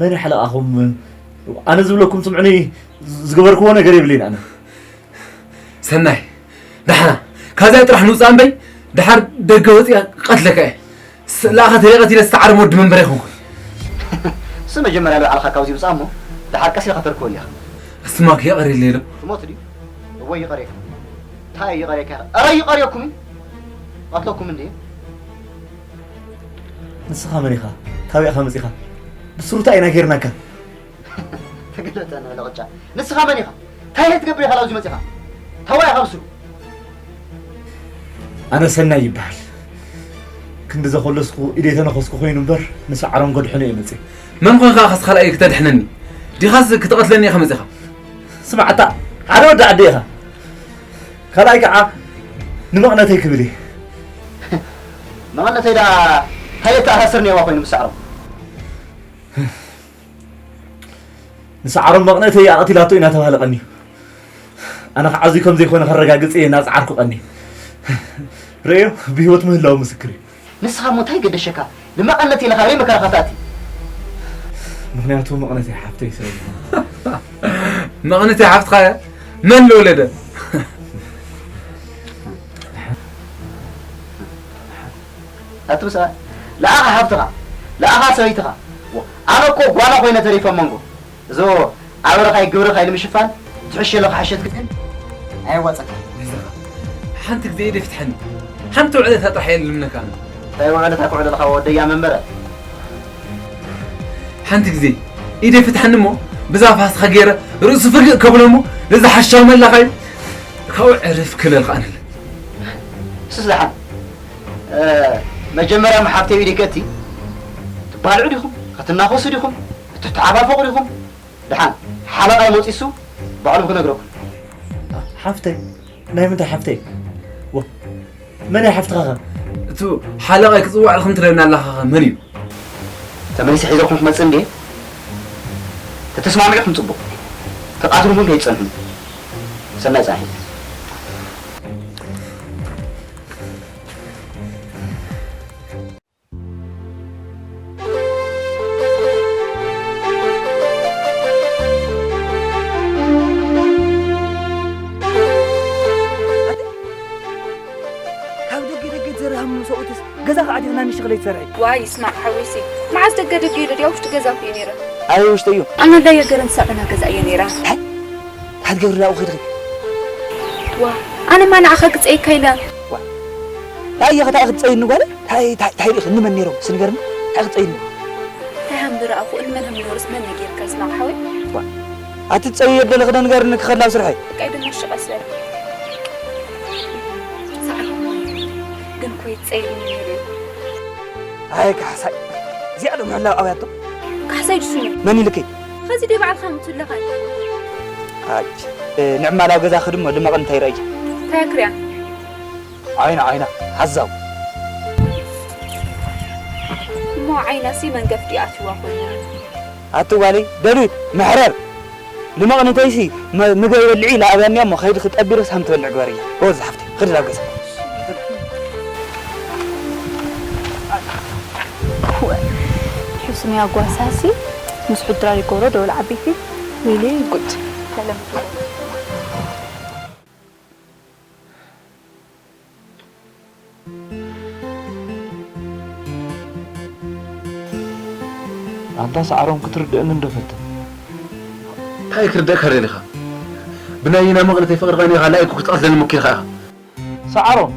መን ይሓለቓኹም? ኣነ ዝብለኩም ስምዑኒ፣ ዝገበርክዎ ነገር የብለይን ኣነ። ሰናይ፣ ዳሕና ካብዚኣ ጥራሕ ንውፃእ እምበይ፣ ድሓር ደገ ወፂኣ ቀትለካ እየ። ስ-፣ ለኣኸ ተለቐት ኢለ ዝተዓረመ ወዲ መንበረ ይኹንኩ። እሱ መጀመርያ ንባዕልኻ ካብዚ ውፃእ እሞ፣ ድሓር ቀስ ኢልካ ተርክበሉ ኢኻ። እስማክ ይቕር ኢለይ ዶ? ትሞት ድዩ? እወ ይቐርየካ። እንታይ ይቐርየካ ኢኻ? ኣረ ይቐርየኩም እዩ። ቀትለኩም እንዴ? ንስኻ መን ኢኻ? ካበይ ኢኻ መጺኻ? ብስሩ እንታይ ኢና ጌርናካ? ተገለጠ ንበለ ቅጫ። ንስኻ መን ኢኻ? እንታይ ኢኻ ትገብር ኢኻ ኣብዚ መጺኻ? ታዋይ ኢኻ ብስሩ። ኣነ ሰናይ ይበሃል። ክንዲ ዘኾለስኩ ኢደይ ተነኸስኩ ኮይኑ እምበር ንሰዓሮም ከድሕኖ እየ መጺእ። መን ኾንካ ከስ ካልኣይ ክተድሕነኒ? ዲኻስ ክትቐትለኒ ኢኻ መጺኻ? ስማዕ ኣታ ሓደ ወዲ ዓዲ ኢኻ። ካልኣይ ከዓ ንመቕነተይ ክብል እየ። መቐነተይ ደኣ እንታይ የተኣሳስር ነዋ ኮይኑ ምስ ሰዓሮም? ንሰዓሮም መቕነተይ ኣቐቲላቶ ኢና ተባህለ ቀንዩ። ኣነ ከዓ እዚ ከም ዘይኮነ ከረጋግጽ እየ እናጸዓርኩ ቀንየ። ርእዮ ብህይወት ምህላው ምስክር እዩ። ንስኻ እሞ እንታይ ገደሸካ? ንመቐነተይ ኢልካ ኣበይ መከራኻ ትኣቲ? ምኽንያቱ መቐነተይ ሓፍተይ ስለ ዝኾነ። መቐነተይ ሓፍትኻ እያ? መን ዝወለደ? ኣቱም ሰብኣይ፣ ለኣኻ ሓፍትኻ፣ ለኣኻ ሰበይትኻ። ወ-፣ ኣነ እኮ ጓና ኮይነ ተሪፈ መንጎ። እዞ ኣበረኻይ ግብርኻይ ንምሽፋን ትሕሸ ኣለኻ ሓሸት ግን ኣየዋጸካ። ሓንቲ ግዜ ኢደ ፍትሐኒ። ሓንቲ ውዕለታ ጥራሕ እየ ልምነካ ኣነ። እንታይ ውዕለታ ክውዕለልካ ወደያ መንበረ? ሓንቲ ግዜ ኢደ ፍትሐኒ እሞ ብዛ ፋስኻ ገይረ ርእሱ ፍግእ ከብሎ እሞ ነዚ ሓሻዊ መላኻይ ካብኡ ዕርፍ ክለልካ ኣነለ። ስስ ደሓን። እ፣ መጀመርያ መሓፍተይ ኢደይ ከእቲ ትባልዑ ዲኹም? ክትናኸሱ ዲኹም? ክትተሓፋፈቑ ዲኹም? ደሓን ሓለቓይ መፂሱ ባዕሉ ክነግረኩም። ሓፍተይ? ናይ ምንታይ ሓፍተይ? ወ-፣ መን እያ ሓፍትኻ ኸ? እቱ ሓለቓይ ክፅዋዕ ኢልኩም ትለና ኣለኻ ኸ መን እዩ? ተመሊሰ ሒዘኩም ክመፅእ እንዴ? ተተስማሚዕኩም ፅቡቕ። ተቃትልኩም ከይትፀንሑ። ሰናይ ፃንሒት። ካብ ደገ ደገ ዘረሃም ሰብኡትስ ገዛ ከዓ ዲኽና ንሽኽለይ ትሰርሒ? ዋይ ይስማዕ ሓወይሲ፣ መዓስ ደገ ደገ ኢሉ ድያ ውሽጢ ገዛ እኮ እዩ ነይረ። ኣበይ ውሽጢ እዩ? ኣነ ዳየ ገረን ሳዕና ገዛ እየ ነይራ። እንታይ? እንታይ ትገብሪ ናብኡ ከይድኺ? ዋ፣ ኣነማ ንዓኻ ክጸየካ ኢለ። ዋ፣ እንታይ ኢኻ እንታይ ክትጸይኒ ጓለይ? እንታይ፣ እንታይ፣ እንታይ ርኢኺ? እንመን ነይሮም? እስኪ ንገርኒ። እንታይ ክትጸይኒ? እንታይ ሃም ዝረኣኹ? እንመን ሃም ዝወርስ መን ነጊርካ? ይስማዕ ሓወይ። ዋ፣ ኣቲ ትጸይዮ ዘለኺ ዶ ንገርኒ ክኸድ ናብ ስርሐይ። በቃ፣ ይድሞ ሽቐ ስለ። ሰዓት ግን እኮ ይጸይኒ ነይሩ። ኣይ ካሕሳይ፣ እዚኣ ዶ ምሕላው ኣብያቶ? ካሕሳይ ድስሙ። መን ኢልኪ? ኸዚ ዶ ባዕልኻ ምትለኻ? ኣጅ፣ እ፣ ንዕማል ኣብ ገዛ ክድሞ ልመቕን እንታይ ረእየ? እንታይ ክሪያ? ዓይና፣ ዓይና፣ ሓዛው። እሞ ዓይናሲ መንገፍ ዲኣትዋ ኮይና። ኣቲ ጓለይ፣ ደልዊት፣ መሕረር። ንመቕነተይሲ መ-፣ ምግቢ በልዒ ለኣብያኒ እሞ ከይዲ ክጠቢረ ሳም ትበልዕ ግበርያ። ጎበዝ ሓፍተይ፣ ኽዲ ናብ ገዛ። ሕሱም ያጓሳሲ ምስ ሕድራ ይጎሮ ደወል ዓበይቲ። ወይለይ ጉድ። ሰላም። ኣንታ ሰዓሮም ክትርድእኒ እንዶ ፈትን። እንታይ ክርደእካ ደሊኻ? ብናይ ይና መቕነተይ ፍቕሪ ቀኒኻ ላይኩ ክትቐትለኒ ሞኪርካ ኢኻ። ሰዓሮም፣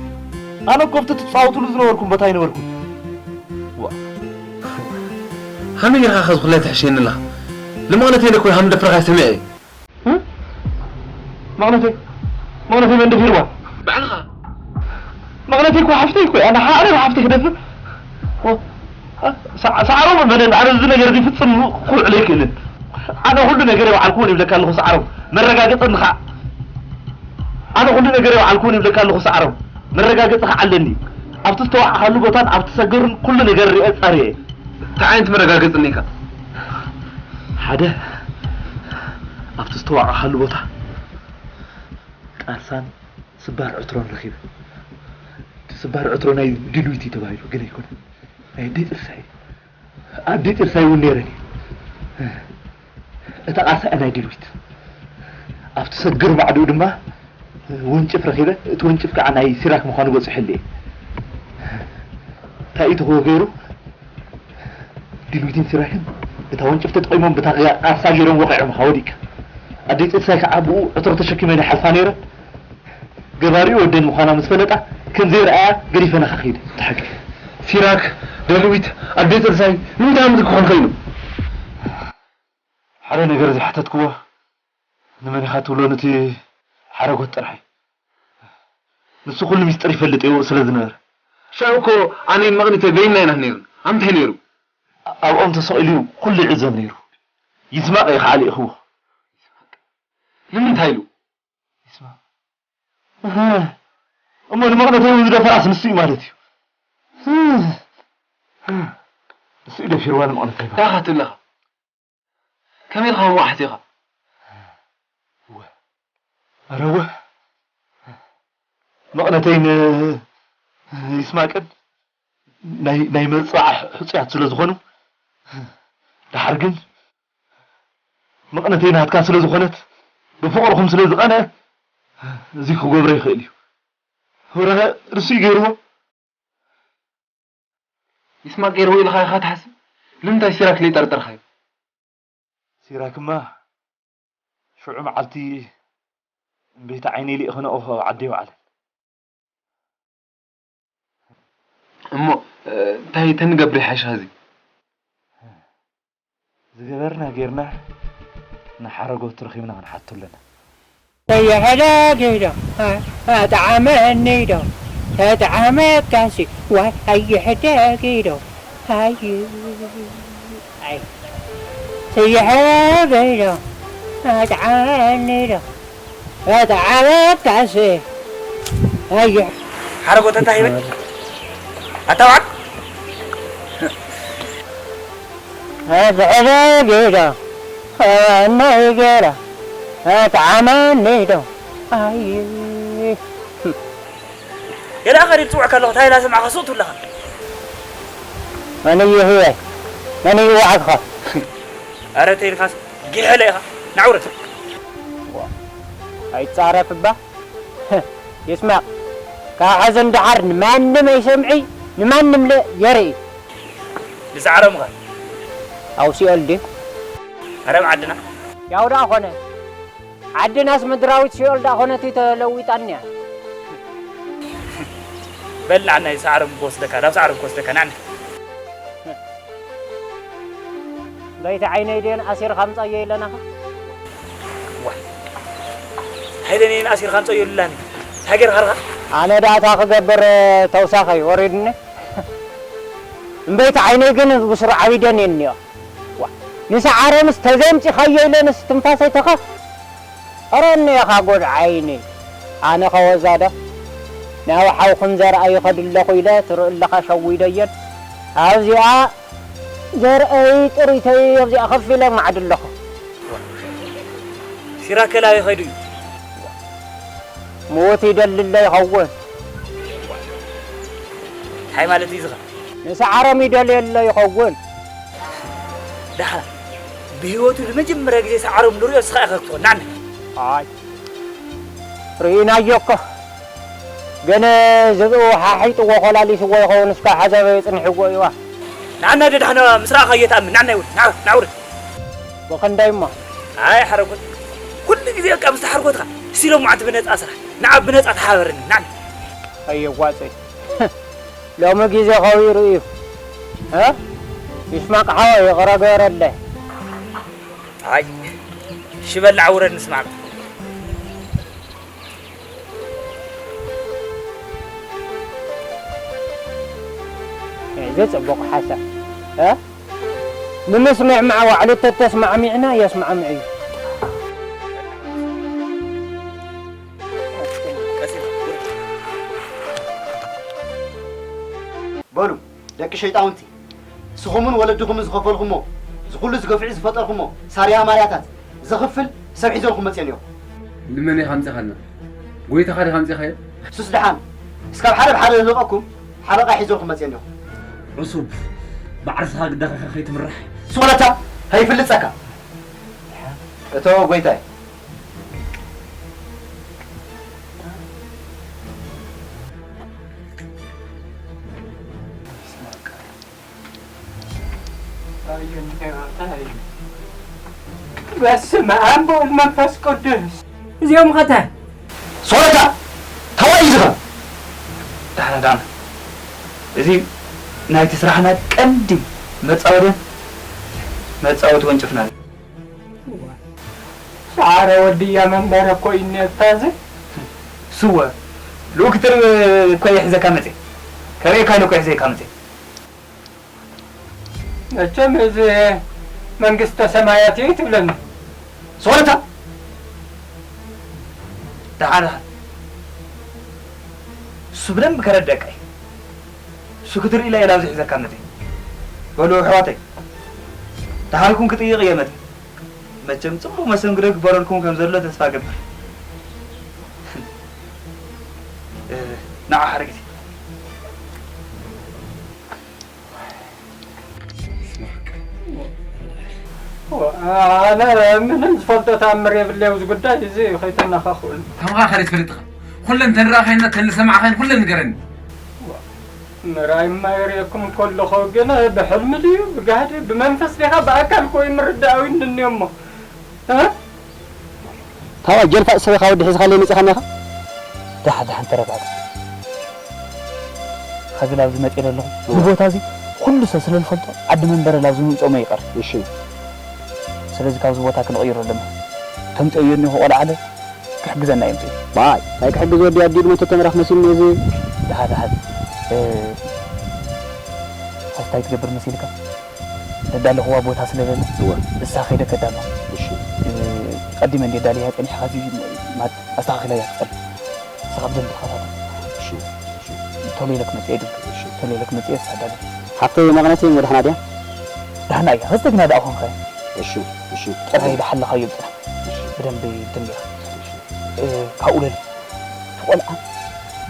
ኣነ እኮ ኣብቲ ትጻወቱሉ ዝነበርኩም ቦታ ኣይነበርኩን። ዋ። ሃመይ ጌርካ ከዚ ኩላይ ትሕሸኒ ኣለኻ? ንመቕነተይ ኢለ እኮ ሃም ደፍረኻ ሰሚዐ እየ። እ? መቕነተይ፣ መቕነተይ መን ደፊርዋ? ባዕልኻ። መቕነተይ እኮ ሓፍተይ እኮ እያ። ኣነ ሓ-፣ ኣነ ሓፍተይ ክደፍር? ኦ፣ እ? ሰዓ-፣ ሰዓሮም መን? ኣነ እዚ ነገር እዚ ፍጽም ክውዕል ኣይክእልን። ኣነ ኩሉ ነገር የውዓልኩ እውን ይብለካ ኣለኹ ሰዓሮም። መረጋገጽ እንኻ። ኣነ ኩሉ ነገር የውዓልኩ እውን ይብለካ ኣለኹ ሰዓሮም። መረጋገጽ ከዓ ኣለኒ። ኣብቲ ዝተዋዓኻሉ ቦታን ኣብቲ ሰገሩን ኩሉ ነገር ሪኤ ጸርየ። እንታይ ዓይነት መረጋገጽ እኒካ? ሓደ፣ ኣብቲ ዝተዋዕኻሉ ቦታ ቃልሳን ስባር ዕትሮን ረኺበ። እቲ ስባር ዕትሮ ናይ ድልዊት እዩ ተባሂሉ፣ ግን ኣይኮነን። ናይ ኣደይ ጥርሳይ እዩ። ኣደይ ጥርሳይ እውን ነይረን እዩ። እታ ቃልሳ እያ ናይ ድልዊት። ኣብቲ ሰግር ማዕድኡ ድማ ወንጭፍ ረኺበ፣ እቲ ወንጭፍ ከዓ ናይ ሲራክ ምዃኑ በፂሑለይ። እንታይ እዩ ትኽወ ገይሩ? ድልዊትን ሲራክን እታ ወንጭፍ ተጠቒሞም ብታ ቃልሳ ገይሮም ወቒዖም ኢኻ ወዲቅካ። ኣደይ ፀድሳይ ከዓ ብኡ ዕትሮ ተሸኪመን ይሓልፋ ነይረን። ገባሪኡ ወደን ምዃና ምስ ፈለጣ ከም ዘይረኣያ ገዲፈን ኢኻ ከይደ። እቲ ሓቂ። ሲራክ፣ ደልዊት፣ ኣደይ ፀድሳይ ንምንታይ ከምዚ ክኾን ኸይኑ? ሓደ ነገር ዘይሓተትክዎ ንመን ኢኻ ትብሎ? ነቲ ሓረጎት ጥራሕ እዩ። ንሱ ኩሉ ሚስጥር ይፈልጥ እዩ ስለ ዝነበረ። ሽዑ እኮ ኣነን መቕኒተይ በይንና ኢና ነይርና። ኣምታይ ነይሩ? ኣብኦም ተሰቒሉ እዩ ኩሉ ይዕዘብ ነይሩ። ይስማቕ እዩ ከዓ ልኢኽዎ። ንምንታይ ኢሉ? ይስማቕ። እህ። እሞ ንመቕነተይ እውን ዝደፈራስ ንሱ እዩ ማለት እዩ። እህ። ንሱ እዩ ደፊርዋ ንመቕነተይ። እንታይ ኢኻ ትብለኻ? ከመይ ኢልካ ከምኡ ሓሲኻ? እወ። ኣረ እወ። መቕነተይን ይስማቅን ናይ፣ ናይ መርፅባዕ ሕፁያት ስለ ዝኾኑ፣ ደሓር ግን መቕነተይ ናትካ ስለ ዝኾነት፣ ብፍቕርኹም ስለ ዝቐንአ፣ እዚ ክገብሮ ይኽእል እዩ። ወረኸ ርሱይ ገይርዎ። ይስማቅ ገይርዎ ኢልካ ኢኻ ትሓስብ? ንምንታይ ሲራክ ዘይጠርጠርካዮ? ሲራክማ ሽዑ መዓልቲ እምበይቲ ዓይነይ ልኢኽንኦ ዓደይ ወዓለን። እሞ፣ እ፣ እንታይ ተንገብር ይሓይሽ ኸዚ? ዝገበርና ጌርና ንሓረጎት ረኺብና ክንሓቶ ኣለና። ሰይሕደጊዶ፣ አ-፣ ኣጥዓመኒዶ፣ ተጥዓመካሲ፣ ዋይ ኣይሕደጊዶ፣ ኣይ፣ ኣይ። ሰይሕደጊዶ፣ ኣጥዓመኒዶ፣ ኣጥዓመካሲ፣ ኣይ። ሓረጎት እንታይ ይብል? ኣታ ዋዕ። ኣዝሕለ ጌዳ፣ ኣነይ ጌዳ፣ ኣጥዓመኒ ዶ፣ ኣይ። ገለ ኣኻዲ ትጽውዕ ከለኹ፣ እንታይ ኢላ ሰማዕካ ሱቕ ትብለኻ? መን እዩ ህያይ? መን እዩ ዋዕትኻ? ኣረ ተይልካስ፣ ጊሐለ ኢኻ። ናዕ ውረድ። ኣይጻረፍ እባ። ይስማዕ፣ ካብ ሕዚ ንደሓር ንማንም ኣይሰምዒ፣ ንማንም ለ የርኢ። ንሰዓሮም ኸ? ኣብ ሲኦል ድዩ? ኣረ ኣብ ዓድና። ያው ደኣ ኾነ። ዓድናስ ምድራዊት ሲኦል ደኣ ኾነት ተለዊጣ እኒኣ። በል ንዓናይ ሰዓሮም ክወስደካ፣ ናብ ሰዓሮም ክወስደካ፣ ንዓና። በይቲ ዓይነይ ድየን ኣሲርካ ኣምጻዮ ኢለናኻ? ዋ። ሃይለኔን ኣሲርካ ኣምጻዮ ኢሉላኒ። እንታይ ገይርካ ኣለኻ? ኣነ ደኣ እታ ክገብር ተውሳኸ እዩ ወሪድኒ። እምበይቲ ዓይነይ ግን ብስሩ ዓቢደን እየን እኒኦ። ዋ። ንሰዓረምስ ተዘይምጺኻዮ ኢለንስ ትንፋሰይ ተኸፍ። ኧረ እኒኦኻ ጎድ ዓይኒ። ኣነ ኸወዛ ዶ? ናብ ሓውኹም ዘርኣ ይኸድ ኣለኹ ኢለ ትርኢ ኣለኻ ሸዊደየን። ኣብዚኣ ዘርአይ ጥሪተይ ኣብዚኣ ከፍ ኢለ ማዕድ ኣለኹ። ሲራክ ኣበይ ኸይዱ እዩ? ምዉት ይደሊ ኣሎ ይኸውን። እንታይ ማለት እዩ ዝኸ? ንሰዓሮም ይደልዮ ኣሎ ይኸውን። ደሓር ብህይወቱ ንመጀመርያ ግዜ ሰዓሮም ንሪኦ ንስኻ ኢኻ ክትኮን። ናኒ። ኣይ። ርኢናዮ እኮ። ግን ዝብኢ ሓሒጥዎ ኮላሊስዎ ይኸውን፣ እስካብ ሓዚ ኣበይ ጽኒሕዎ እዩዋ። ንዓና ደድሓን ምስ ረኣኻዮ ትኣምን። ንዓና ይውረድ፣ ንዓ-፣ ንዓ ውረድ። ብኽንደይ እሞ? ኣይ ሓረጎት፣ ኩሉ ግዜ በቃ ምስታ ሓርጎትካ። እስቲ ሎምዓንቲ ብነጻ ስራሕ። ንዓ ብነጻ ተሓባበረኒ፣ ንዓና። ኣየዋጽእ። ሎሚ ግዜ ከቢሩ እዩ። እ? ይስማቅ ሓወይ፣ ይቕረ ገረለይ። ኣይ፣ ሽበላዕ ውረድ ንስማዕ። እዚ ጽቡቕ ሓሳብ። እ? ንምስምዕማዕ ዋዕሉ ተተስማዕሚዕና የስማዕምዕ እዩ። በሉ ደቂ ሸይጣውንቲ፣ ንስኹምን ወለድኹምን ዝኸፈልኩሞ፣ እዚ ኩሉ እዚ ገፍዒ ዝፈጠርኩሞ ሳርያ ማርያታት ዘኽፍል ሰብ ሒዘልኩም መፅየ እኒኦ። ንመን ኢኻ ኣምፂኻልና? ጎይታኻ ዲኻ ኣምፂኻዮ? ንሱስ ደሓን እስካብ ሓደ ብሓደ ዝህልቐኩም ሓለቓ ሒዘልኩም መፅየ እኒኦ። ዕሱብ፣ ብዓርስኻ ግዳኻ ከይትምራሕ። ስቕ በለታ! ኣይፍልጸካ። እቶ ጎይታይ። በስመ ኣብ ወወልድ መንፈስ ቅዱስ። እዚኦም ኸ እንታይ? ሶረታ! ተዋይ ዝኸ! ዳሕና፣ ዳሕና። እዚ ናይቲ ስራሕና ቀንዲ መጻወድያን መጻወቲ ወንጭፍና። ሳረ ወድያ መንበረ እኮ እዩ ነታ እዚ። ስወ፣ ልኡክትር እኮ ይሕዘካ መጽእ። ከርእየካ ኢለ እኮ ይሕዘካ መጽእ። መቸም እዚ መንግስተ ሰማያት እዩ ትብለኒ። ሶረታ! ደሓን፣ ደሓን። እሱ ብደንብ ከረደቀ እዩ። እሱ ክትርኢ ኢለ እየ ላብዚ ሒዘካ መጽእ። በሉ ኣሕዋተይ፣ ደሓንኩም ክጥይቕ እየ መጽእ። መቸም ጽቡቕ መስተንግዶ ይግበረልኩም ከም ዘሎ ተስፋ እገብር። እ፣ ንዓ ሓደ ግዜ። ኣነ ምንም ዝፈልጦ ተኣምር የብለይ ኣብዚ ጉዳይ እዚ፣ ከይተናኻኽኡኒ። ተመኻኸሪ ትፈልጥ ኢኻ። ኩለን ተንረኣኻይና ተንሰማዕኻይን ኩለን ንገረኒ። ምራይ ማይ ርእየኩም ከለኹ ግን ብሕልሚ ድዩ ብጋህዲ ብመንፈስ ዲኻ ብኣካል ኮይ ምርዳእ ኣዊንኒ እሞ፣ እ? ታባ ጀልፋ ሰበኻ ወዲ ሒዝኻለይ መጺኻኒ ኢኻ? ደሓን፣ ደሓን፣ ተረጋጋ። ኸዚ ላብዚ መጺኤ ኣለኹ። እወ። ንቦታ እዚ ኩሉ ሰብ ስለ ዝፈልጦ ዓዲ መንበረ ላብዚ ምምጽኦሞ ይቐር። እሺ። ስለዚ ካብዚ ቦታ ክንቕይሮ ኣለና። ተምጽኦ እኒኹ ቆልዓ ኣለ፣ ክሕግዘና እዩ ምጽኡ። ዋይ፣ እንታይ ክሕግዝ ወዲ ኣዲኡ ድሞ ተተምራኽ መሲልኒ እዚ። ደሓን፣ ደሓን። እ፣ ኸዚ እንታይ ትገብር መሲልካ? ደዳለኽዋ ቦታ ስለ ዘለ፣ እወ። እሳ ከይደ ከዳሎ። እሺ። እ፣ ቀዲመ እንዴ ዳልያ ጸኒሕካ እዚ ማ-፣ ኣስተኻኺላ እያ ትጸል። ንስኻ ብደንቢ ተኸታተል። እሺ፣ እሺ። ቶሎ ኢለ ክመጽእ እየ ድብል። እሺ። ቶሎ ኢለ ክመጽእ እየ፣ እሳ ዳሎ። ሓፍተይ መቕነተይ እሞ ደሕና ድያ? ደሕና እያ። ኸዚ ግና ደኣ ኾንካ። እሺ፣ እሺ። ጥራይ ደሓለኻዮ ጽናሕ። እሺ። ብደንቢ እንትን ዲኻ። እሺ። እ፣ ካብኡ ለለ። እቲ ቆልዓ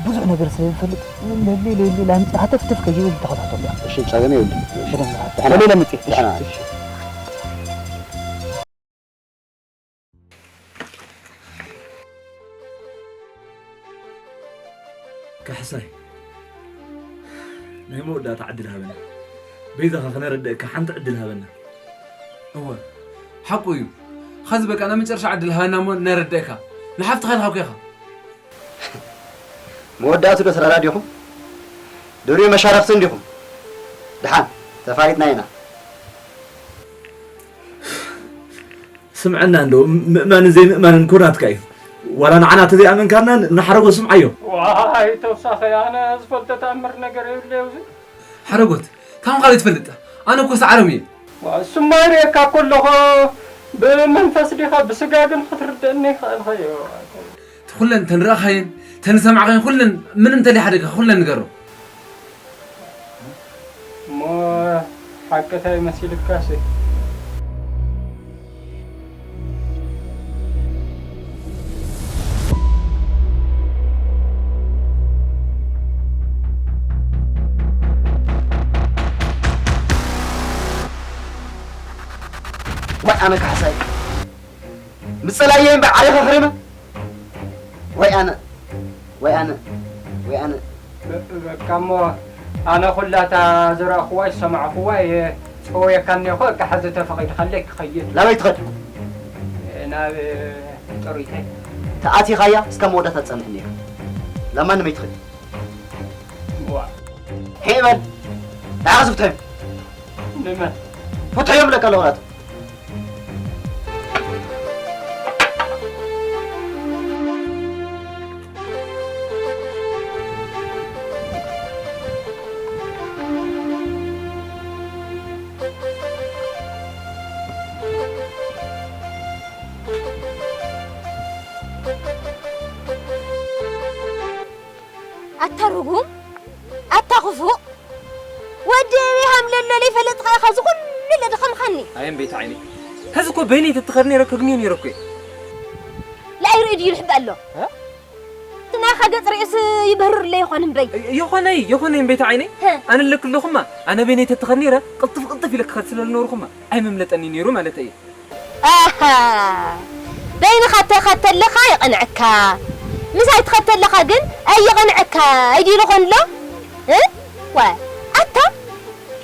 ብዙሕ ነገር ስለ ዝፈልጥ፣ ለሊ፣ ለሊ፣ ላምጺ ሃተፍተፍ ከይብል ተኸታተሉ። እሺ፣ ጸገም የብሉን። ብደንብ ደሕና። ቶሎ ኢለ መጽእ። እሺ፣ ደሕና። እሺ። ካሕሳይ፣ ናይ መወዳእታ ዕድል ሃበና። በይዛኻ ክነረድእካ ሓንቲ ዕድል ሃበና። እወ፣ ሓቁ እዩ። ኸዚ በቃ ናይ መጨረሻ ዕድል ሃበና እሞ ነረድእካ። ንሓፍትኻ ኢልካ እኮ ኢኻ። መወዳእቱ ዶ ትረዳ ዲኹም? ድርዩ መሻረኽቲ እንዲኹም። ደሓን፣ ተፋሊጥና ኢና። ስምዐና እንዶ፣ ም-፣ ምእማንን ዘይምእማንን እኮ ናትካ እዩ። ዋላ ንዓና ተዘይኣመንካና ን-፣ ንሓረጎት ስምዓዮ። ዋይ፣ ተውሳኸ፣ ኣነ ዝፈልጦ ተኣምር ነገር የብለይ ኣብዚ። ሓረጎት፣ ካብ ምዃኑ ትፈልጥ? ኣነ እኮ ሰዓሮም እየ። ዋ፣ እሱማ ይርእየካ እኮ ኣለኹ። ብመንፈስ ዲኻ፣ ብስጋ ግን ክትርድእኒ ይኽእልኻ እዩ። እቲ ኩለን ተንረኣኻየን፣ ተንሰማዕኻየን ኩለን፣ ምን እንተልዩ ሓደጋ ኩለን ንገሮ። እሞ ሓቂ እንታይ መሲልካሲ? ዋይ ኣነ ካሕሳይ። ምጸላየ እምበር ዓሪኸ ክርመ? ወይ ኣነ፣ ወይ ኣነ፣ ወይ ኣነ። በ-፣ በቃ እሞ ኣነ ኩላታ ዝረእኽዋ ዝሰማዕኽዋ እየ ጸወየካ እኒኦኹ፣ በቃ ሕዚ ተፈቒድካለይ ክኸይድ። ናበይ ትኸድ? ናብ ጥሩይተይ። ተኣቲኻያ እስካብ መወዳእታ ትጸንሕ እኒኻ። ናብ ማንም ኣይትኸድ። ዋ። ሄይ በል። ንዓኻ ዝፍትሖ እዩ። ንመን? ፍትሖ እዮም ለካ ኣለኹ ናቱ። ኣታ ርጉም፣ ኣታ ክፉእ፣ ወዲ ኣበይ ሃም ለሎ ለይፈለጥካ ኢኻ እዚ ኩሉ ለድኸምኻኒ። ኣየም ቤት ዓይኒ። ሕዚ እኮ በይነይ ተትኸድ ነይረ ከግንዮ ነይረ እኮ። ለኣይ ርኢ ድዩ ልሕቢ ኣሎ? እ? እቲ ኣኻ ገጽ ርእስ ይበርር ለይ ይኾን እምበይ። ይኾነይ፣ ይኾነይ እምበይታ ዓይነይ። ሀ። ኣነ ኣለክለኹማ፣ ኣነ በይነይ ተትኸድ ነይረ፣ ቅልጥፍ ቅልጥፍ ኢለ ክኸድ ስለ ዝነበርኩማ፣ ኣይምምለጠኒ ነይሩ ማለት እየ። ኣሃ፣ በይንኻ ተኸተለኻ የቐንዐካ፣ ምሳይ ትኸተለኻ ግን ኣይቐንዐካ፣ ኣይዲሉ ኾንሎ? እ? ዋ፣ ኣታ፣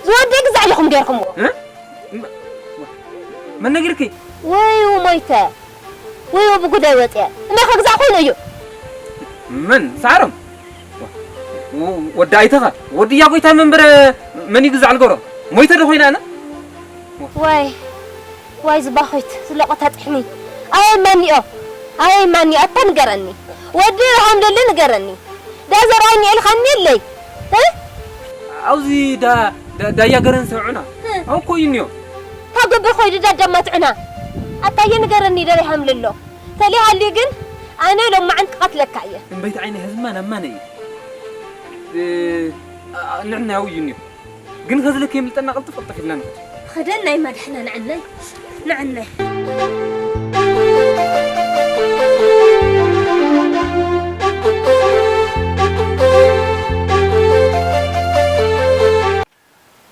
ዝወደይ ግዛዕ ኢኹም ገይርኩምዎ። እ? መ-፣ መን ነጊርኪ? ወይ ሞይተ፣ ወይ ብጉዳይ ወፅየ። እማ ከግዛዕ ኮይኑ እዩ። መን? ሳዕሮም? ወ-፣ ወዲ ኣይተኻ? ወዲ እያ ጎይታ መንበረ መን ይግዛዕ ልገብሮ? ሞይተ ዶ ኮይና ኣነ? ዋይ፣ ዋይ ዝባኾይት ዝለቆታ ጥሕኒ። ኣበይ ማኒኦ? ኣበይ ማኒኦ? ኣታ ንገረኒ። ወዲ ረሃም ደለ ንገረኒ። ዳ ዘርኣይ ኒኤልኻኒ የለይ። እ? ኣብዚ ዳ-፣ ዳ-፣ ዳያ ገረን ሰውዑና። እ። ኣው ኮይንዮ። ካብ ገበር ኮይዱ ዳዳማ ትዑና። ኣታየ ንገረኒ ደረይ ሃምልሎ። ተሊሃልዩ ግን ኣነ ሎማዓንቲ ክቐትለካ እየ። እምበይት ዓይነ ህዝማ ናብ ማነ እዩ። እ፣ ኣ-፣ ንዕና ያው እዩንዮ። ግን ከዝልክ የምልጠና ቅልጥፍ ቅልጥፍ ኢልና ንኸድ። ኸደናይ መድሕና ንዕናይ፣ ንዕናይ።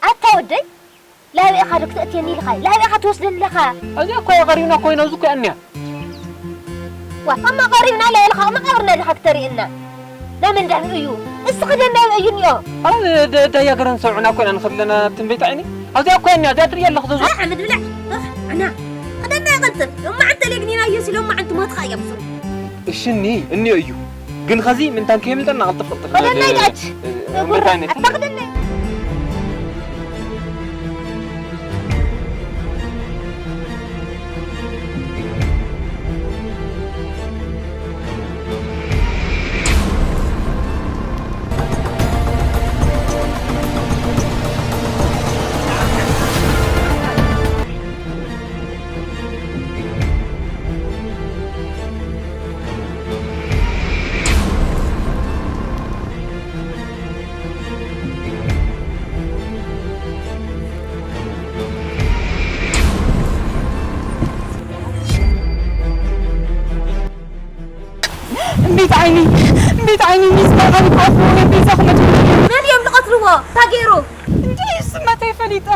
ኣታ ወደይ፣ ላበይ ኢኻ ዶ ክተእትየኒ ኢልኻ? ላበይ ኢኻ ትወስደኒ ኣለኻ? እዚኣ እኮ እያ ቀሪብና እኮ ኢና፣ ኣብዚ እኮ እያ እኒኣ። ዋ፣ እማ ቀሪብና ኢላ ኢልኻ፣ መቃብርና ዲኻ ክተርእየና? ናመን ዳን እዩ? እስኺ ደን ናይ እዩ እኒኦ? ኣብ ደ-፣ ደያ ገረን ሰውዕና እኮ ኢና ንኸድ ኣለና ትንበይት ዓይኒ። ኣብዚኣ እኮ እያ እኒኣ፣ እዚኣ ትርእያ ኣለኽ ዘዙ። ኣይ፣ ሓመድ ብላዕ። እኽ፣ ዕና። ኸደና ይቐልጥፍ። እማ ዓንተ ሌግኒና እዩ ሲሎ፣ እማ ዓንቱ ሞትኻ እዮም ሱሩ። እሽኒ፣ እኒኦ እዩ። ግን ኸዚ ምንታን ከየምልጠና ቅልጥፍ ቅልጥፍ ኸደና ንበል። ይዳች። እ፣ እምበይት ዓይኒ። ኣታ ኸደና። እምቢት ዓይኒ፣ እምቢት ዓይኒ፣ ሚስ መርዓዊ ክቐትልዎ ወይ ቤዛ ክመቱ። መን እዮም ዝቐትልዎ? እንታይ ገይሩ? እንጃ፣ እሱማ እንታይ ፈሊጠ።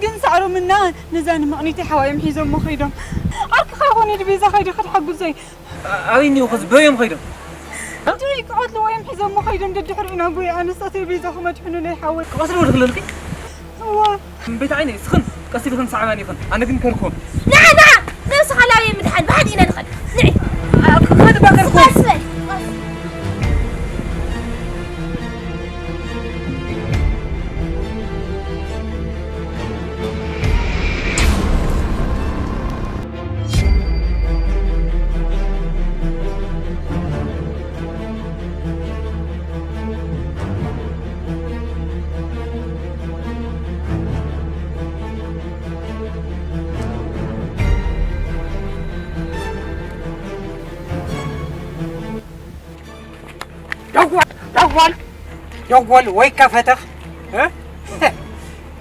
ግን ሳዕሮምና ነዛ ንመቕኒተይ ሓዋ እዮም ሒዞሞ ከይዶም። ዓርክኻ ይኾን ኢሉ ቤዛ ከይዱ ክትሓግዞ እዩ። ኣበይ እኒኦ ኸዚ? በዮም ኸይዶም? እንድዒ ክቐትልዎ እዮም ሒዞሞ ኸይዶም። ደድሕሪኡ ኢና ጒያ ኣነሳተይ ቤዛ ክመድሕኑለይ ሓወይ። ክቐትልዎ ድኽለልኪ? እዋ። እምበይት ዓይነይ፣ እስኽን ቀስ ኢልኽን ሰዓባኒ ኢኽን። ኣነ ግን ከርክቦም። ንዓ፣ ንዓ! ነብስኻ ላበይ ምድሓን? ብሓደ ኢና ንኸድ። ንዒ! ኣ፣ ክኸድ እባ ከርክቦም። ቀስ በል። ደወል፣ ደወል፣ ደወል ወይ ከፈተኽ፣ እ?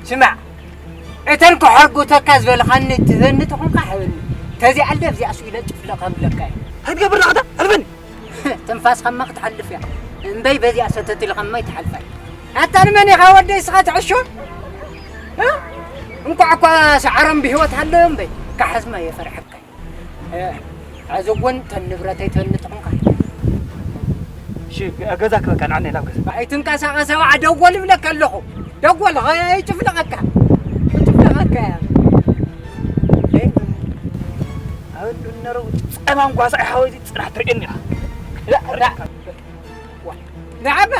ስማዕ፣ እተን ክሐርጉተካ ዝበልኻኒ ትዘኒ ተኾንካ ሕበኒ። ተዚኣለ ኣብዚኣ ስኢለ ጭፍለቕ ኣብለካ እየ። ኣይትገብር ናቕታ፣ ሕልፈኒ። ትንፋስኻማ ክትሓልፍ እያ። እምበይ በዚኣ ሰተት ኢልኻማ ኣይትሓልፋይ። ኣታ ንመን ኢኻ ወደይ እስኻ ትዕሾ? እ? እንኳዕ እኳ ሰዓሮም ብህይወት ሃለዮ እምበይ፣ ክሓዝማ እየ ፈርሐካ። እ፣ ሕዚ እውን ተን ንብረተይ ተንጥቑምካ። እሺ፣ ገዛ ክበቃ ንዓና ናብ ገዛ። ኣይትንቀሳቐስ፣ ኣውዓ ደጎል ይብለካ ኣለኹ። ደጎል፣ ኸ-፣ ይጭፍለቐካ። ይጭፍለቐካ እያ። እ፣ ኣብ እንዱ ነረው ጸማም ጓሳ ሓወዚ ጽናሕ ትርእየኒ ኢኻ። ላ፣ ላ። ዋ፣ ንዓባ፣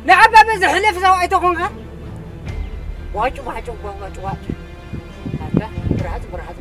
ንዓባ በዚ ሕለፍ ሰብኣይ ተኾንካ። ዋጭ፣ ዋጭ፣ ዋጭ፣ ዋጭ። ኣታ፣ ብርሃጽ፣ ብርሃጽ፣